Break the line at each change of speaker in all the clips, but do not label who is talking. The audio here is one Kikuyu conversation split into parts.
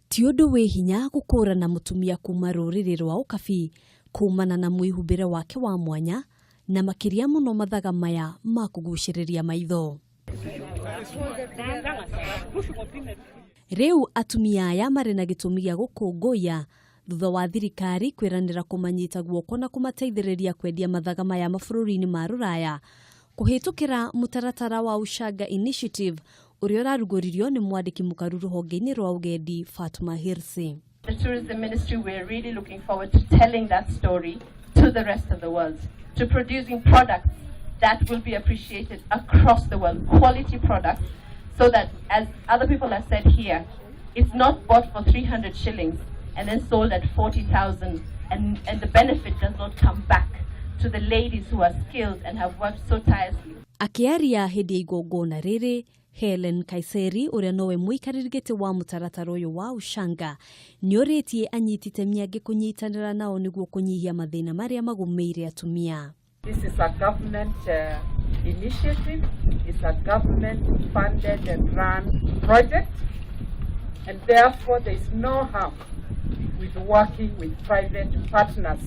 Ti ũndũ wĩ hinya gũkũrana mũtumia kuma rũrĩrĩ rwa ũkabi kumana na mwĩhumbĩre wake wa mwanya na makĩria mũno mathaga maya ma kũgucĩrĩria maitho. Rĩu atumia aya marĩ na gĩtũmi gĩa gũkũngũiya thutha wa thirikari kwĩranĩra kũmanyita guoko na kũmateithĩrĩria kwendia mathaga maya mabũrũri-inĩ ma rũraya kũhĩtũkĩra mũtaratara wa Ushanga Initiative ũrĩa ũrarugũririo nĩ mwandĩki mũkaru rũhonge-inĩ rwa ũgendi Fatuma Hirsi.
The Tourism Ministry, we're really looking forward to telling that story to the rest of the world, to producing products that will be appreciated across the world, quality products, so that, as other people have said here, it's not bought for 300 shillings and then sold at 40,000, and the benefit does not come back to the ladies who are skilled and have worked so tirelessly.
Akĩaria hĩndĩ ya igongona rĩrĩ, Helen Kaiseri ũrĩa nowe mũikarĩri gĩtĩ wa mũtaratara ũyũ wa Ushanga nĩorĩtie anyiti itemi angĩ kũnyitanĩra nao nĩguo kũnyihia mathĩna marĩa magũmĩire atumia.
This is a government initiative. It's a government funded and run project. And therefore, there is no harm with working with private partners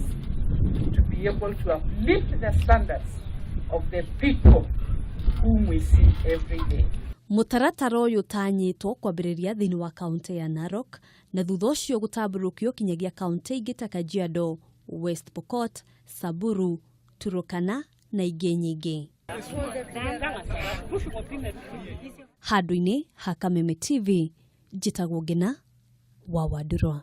to be able to uplift the standards of the people whom we see every day.
Mũtaratara ũyũ ũtanyĩtwo kwambĩrĩria thĩinĩ wa kaunti ya Narok na thutha ũcio gũtambũrũkio kinyagia kaunti ingĩ ta Kajiado, West Pokot, Samburu, Turkana na ingĩ nyingĩ. Handũ-inĩ ha Kameme TV, njĩtagwo Ngina wa Wandurwa.